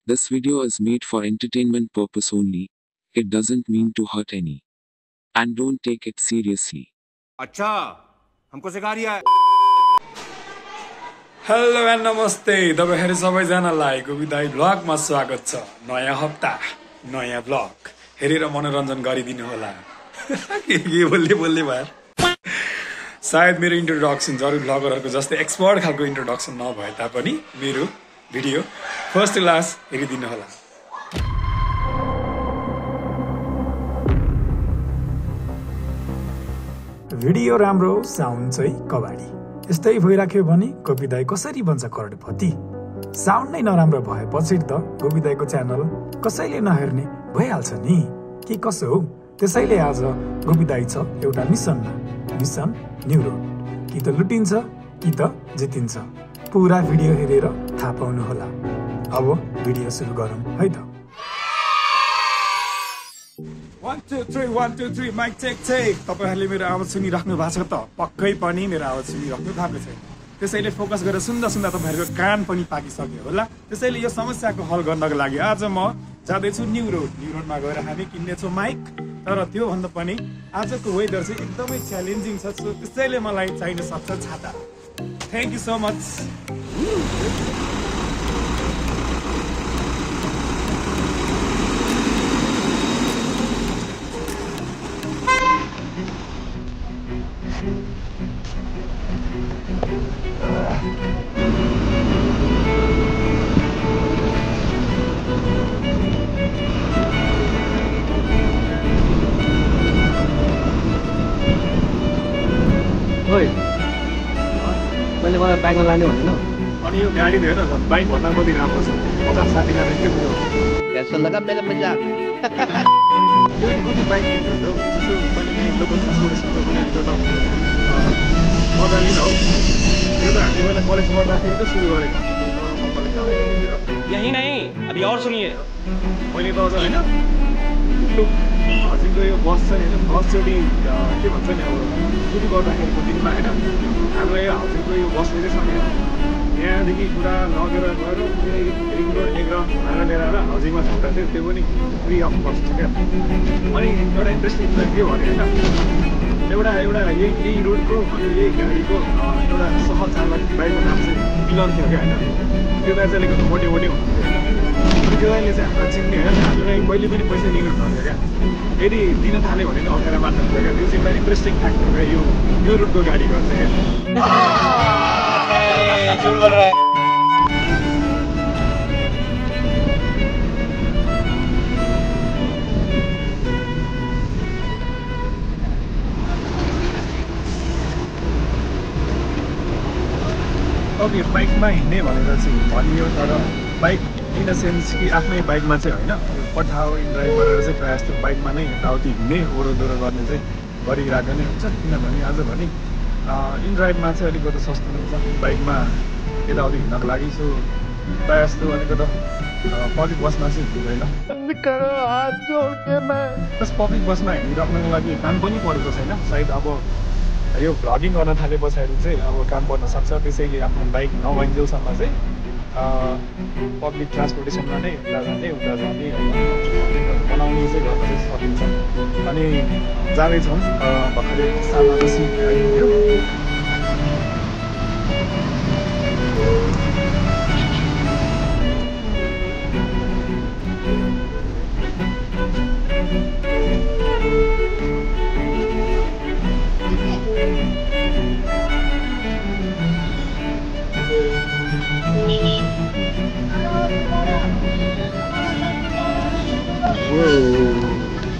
This video is made for entertainment purpose only. It doesn't mean to hurt any. And don't take it seriously. अच्छा हमको सिखा रिया है hello and नमस्ते तपाईहरु सबैजनालाई गोविदाई ब्लगमा स्वागत छ। नयाँ हप्ता नयाँ ब्लग हेरेर मनोरञ्जन गरिदिनु होला। के बोल्ने भयो। सायद मेरो इन्ट्रोडक्सन जरु ब्लगरहरुको जस्तै एक्सपर्ट खालको इन्ट्रोडक्सन नभए तापनि मेरो भिडियो फर्स्ट टु लास्ट हेरिदिनु होला। भिडियो राम्रो साउन्ड चाहिँ कबाडी यस्तै भइराख्यो भने गोविदाई कसरी बन्छ करोडपति। साउन्ड नै नराम्रो भएपछि त गोविदाईको च्यानल कसैले नहेर्ने भइहाल्छ नि कि कसो हो। त्यसैले आज गोविदाई छ एउटा मिसनमा, मिसन न्यू रोड। कि त लुटिन्छ कि त जितिन्छ। पुरा भिडियो हेरेर थाहा पाउनु होला। अब भिडियो सुरु गरौँ है त। 1 2 3 1 2 3 माइक चेक चेक। तपाईहरुले मेरो आवाज सुनिराख्नु भएको छ त? पक्कै पनि मेरो आवाज सुनिराख्नु भएको छैन। त्यसैले फोकस गरेर सुन्दा सुन्दा तपाईहरुको कान पनि पाकिसक्यो होला। त्यसैले यो समस्याको हल गर्नको लागि आज म जाँदैछु न्यू रोड। न्यू रोडमा गएर हामी किन्नेछौँ माइक। तर त्यो भन्दा पनि आजको वेदर चाहिँ एकदमै च्यालेन्जिङ छ। त्यसैले मलाई चाहिन सक्छ छाता। Thank you so much. मैले मलाई बाइकमा लाने भनेन। अनि यो गाडी हेर न, बाइक भन्दा कति राम्रो छ। 50 60 जना थियो। कैसा लगा मेरा मजाक? यो कति बाइक किन्नु हो? त्यसो पनि लोकल ट्रान्सपोर्टेसनको पनि एउटा मजाले न हो। यो त हामीले कलेज गर्दाखेरि त सुरु गरेको। यही नहीं, अभी और सुनिए। मैले त अझ हैन हजुरको यो बस चाहिँ हैन फर्स्टचोटि के भन्छ नि अब सुरु गर्दाखेरिको दिनमा हैन हाम्रो यो हजुरको यो बसले चाहिँ सकेन। यहाँदेखि पुरा लगेर गएर रिङ रोड एक र भाडा लिएर आएर हाउसिङमा छोड्दा थियो। त्यो पनि फ्री अफ कस्ट छ क्या। अनि एउटा इन्ट्रेस्टिङ कुरा के भने होइन एउटा यही रोडको यही गाडीको एउटा सहर चालक बाइकको नाम चाहिँ मिलन थियो क्या होइन। त्यो दाइले गर्दा मोटे मोटे हुन्थ्यो होइन। त्यो दाइले चाहिँ हामीलाई चिन्ने होइन। हामीलाई कहिले पनि पैसा लिनु सक्छ क्या। यदि दिन थाल्यो भने अप्ठ्यारो मात्र हुन्छ क्या। त्यो चाहिँ एउटा इन्ट्रेस्टिङ फ्याक्टर क्या यो रोडको गाडी गर्छ क्या। अब यो बाइकमा हिँड्ने भनेर चाहिँ भनियो। तर बाइक इन द सेन्स कि आफ्नै बाइकमा चाहिँ होइन पठाओ इनड्राइभ गरेर चाहिँ प्रायः जस्तो बाइकमा नै यताउति हिँड्ने ओह्रोदोह्रो गर्ने चाहिँ गरिरहेको नै हुन्छ। किनभने आजभोलि इनड्राइभमा चाहिँ अलिकति सस्तो हुन्छ बाइकमा यताउति हिँड्नको लागि। सो प्रायः जस्तो अलिकति पब्लिक बसमा चाहिँ हुँदैन। प्लस पब्लिक बसमा हिँडिराख्नुको लागि काम पनि परेको छैन। सायद अब यो भ्लगिङ गर्न थाले पछाडि चाहिँ अब काम पर्न सक्छ। त्यसैले आफ्नो बाइक नभइन्जेलसम्म चाहिँ पब्लिक ट्रान्सपोर्टेसनमा नै उता जाने बनाउने चाहिँ गर्न चाहिँ सकिन्छ। अनि जाँदैछौँ भर्खरै सालमा बेसी आइपुग्यो।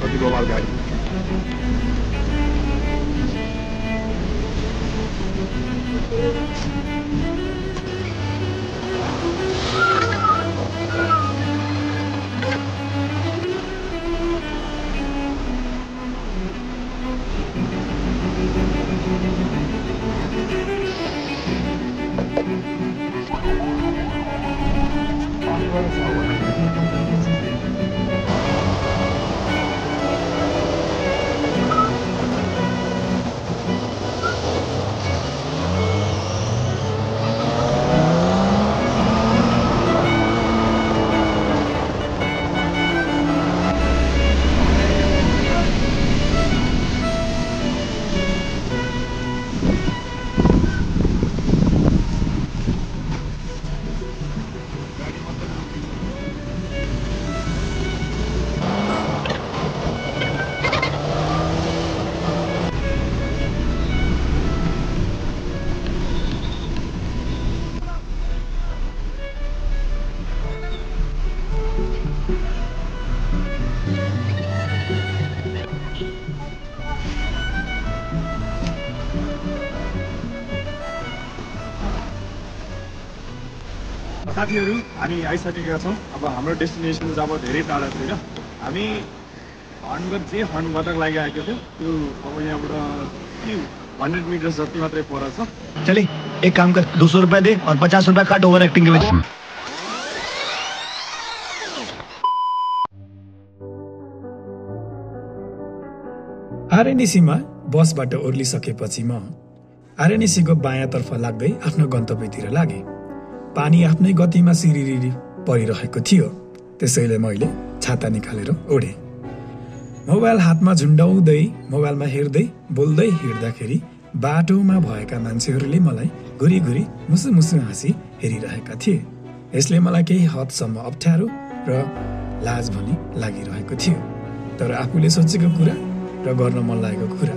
कति बवाल गाडी। साथीहरू हामी आइसकेका छौँ। अब हाम्रो डेस्टिनेसन जब धेरै टाढा छैन। हामी जे हर्न गर्नको लागि आएको थियो त्यो अब यहाँबाट 100 मिटर्स जति मात्रै पर छ। चले एक काम कर 200 रुपए दे और 50 रुपए काट ओवर एक्टिंग के वजह। आरएनएसीमा बसबाट ओर्लिसकेपछि म आरएनएसीको बायाँतर्फ लाग्दै आफ्नो गन्तव्यतिर लागे। पानी आफ्नै गतिमा सिरिरिरी परिरहेको थियो, त्यसैले मैले छाता निकालेर ओढे। मोबाइल हातमा झुन्डाउँदै मोबाइलमा हेर्दै बोल्दै हिँड्दाखेरि बाटोमा भएका मान्छेहरूले मलाई घुरी घुरी मुसु मुसु हाँसी हेरिरहेका थिए। यसले मलाई केही हदसम्म अप्ठ्यारो र लाज पनि लागिरहेको थियो। तर आफूले सोचेको कुरा र गर्न मन लागेको कुरा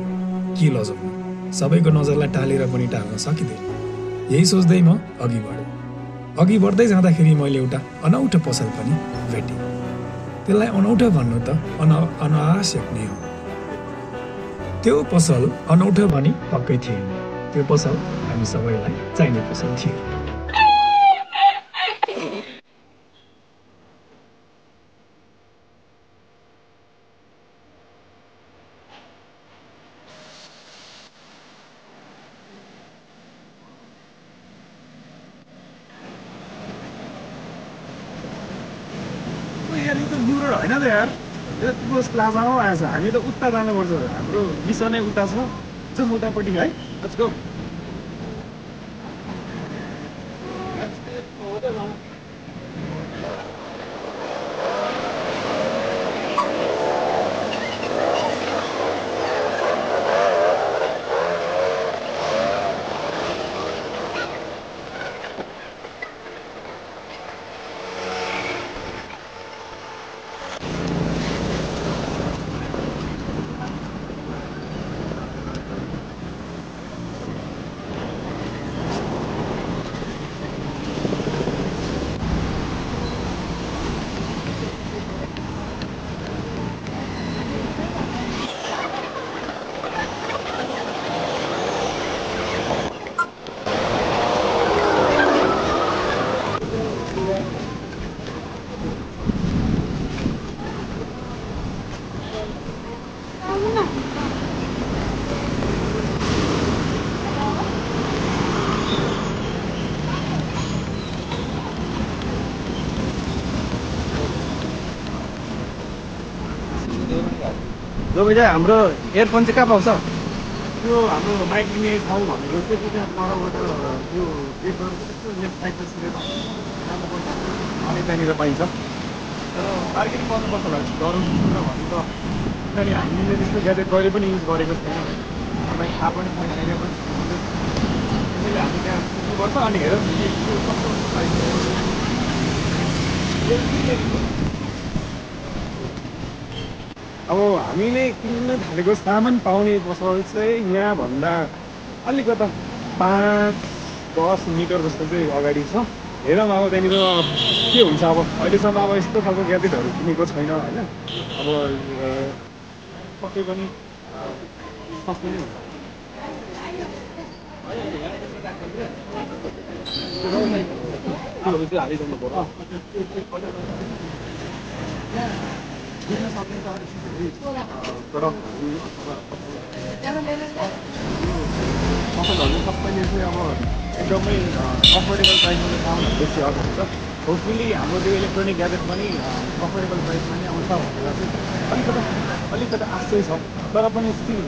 के लजाउनु, सबैको नजरलाई टालेर पनि टाल्न सकिँदैन। यही सोच्दै म अघि बढेँ। अघि बढ्दै जाँदाखेरि मैले एउटा अनौठो पसल पनि भेटेँ। त्यसलाई अनौठो भन्नु त अनावश्यक नै हो। त्यो पसल अनौठो भनी पक्कै थिएन। त्यो पसल हामी सबैलाई चाहिने पसल थियो। होइन त यार, यो क्लोज प्लाजामा आएछ। हामी त उता जानुपर्छ। हाम्रो मिसनै उता छ। जाउँ उतापट्टि है। Let's go. जो भइजा हाम्रो एयरफोन चाहिँ कहाँ पाउँछ? त्यो हाम्रो बाइक लिने ठाउँ भनेको चाहिँ त्यहाँ परबाट त्यो गेटबाट त्यस्तो लेफ्ट साइडमा सिधै अनि त्यहाँनिर पाइन्छ। तर मार्केटिङ गर्नुपर्छ होला गरौँ भने त, किनभने हामीले त्यस्तो ग्याजेट कहिले पनि युज गरेको छैन। हामीलाई थाहा पनि छैन, आइडिया पनि छैन। त्यसैले हामी त्यहाँ पुग्नुपर्छ। अनि हेरौँ कस्तो अब हामीले किन्न थालेको सामान पाउने पसल चाहिँ यहाँभन्दा अलिकता 5-10 मिटर जस्तो चाहिँ अगाडि छ। हेरौँ अब त्यहाँनिर के हुन्छ। अब अहिलेसम्म अब यस्तो खालको ग्याजेटहरू किनेको छैन होइन। अब पक्कै पनि सस्तो नै हुन्छ। त्यो हालिदिनु पर्यो। तर पसलहरू सबैले चाहिँ अब एकदमै कम्फोर्टेबल प्राइसमा पाउनु बेसी अगाडि हुन्छ। होपफुली हाम्रो त्यो इलेक्ट्रोनिक ग्याजेट पनि कम्फोर्टेबल प्राइसमा नै आउँछ भनेर चाहिँ अलिकति आशै छ। तर पनि स्टिल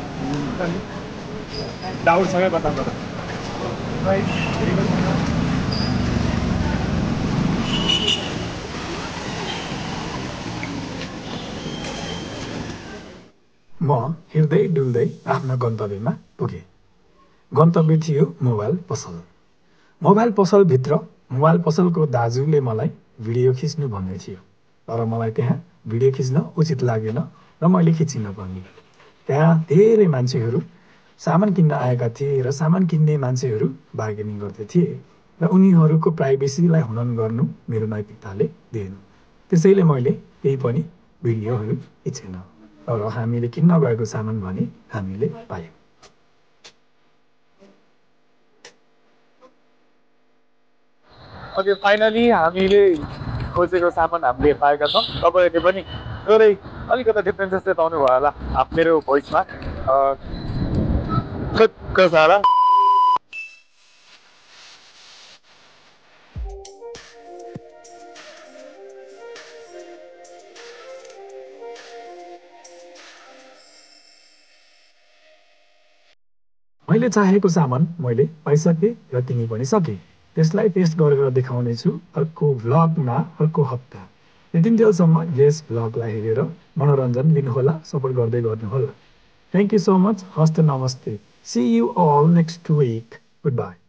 डाउट छ क्या कता कता प्राइस हेरेको छैन। म हिँड्दै डुल्दै आफ्नो गन्तव्यमा पुगेँ। गन्तव्य थियो मोबाइल पसल। मोबाइल पसलको दाजुले मलाई भिडियो खिच्नु भन्दै थियो। तर मलाई त्यहाँ भिडियो खिच्न उचित लागेन र मैले खिचिन पनि। त्यहाँ धेरै मान्छेहरू सामान किन्न आएका थिए र सामान किन्ने मान्छेहरू बार्गेनिङ गर्दै थिए र उनीहरूको प्राइभेसीलाई हनन गर्नु मेरो नैतिकताले दिएन। त्यसैले मैले केही पनि भिडियोहरू खिचेन। तर हामीले किन्न गएको सामान भने हामीले पायौँ। ओके फाइनली हामीले खोजेको सामान हामीले पाएका छौँ तपाईँहरूले पनि थोरै अलिकति डिफ्रेन्सेस चाहिँ पाउनु भयो होला मेरो भोइसमा कसो होला मैले चाहेको सामान मैले पाइसकेँ र तिमी पनि सके। त्यसलाई टेस्ट गरेर देखाउने छु अर्को भ्लगमा अर्को हप्ता। त्यतिन्जेलसम्म यस भ्लगलाई हेरेर मनोरञ्जन लिनुहोला, सपोर्ट गर्दै गर्नुहोला। Thank you so much. हस्त नमस्ते। See you all next week. Good by.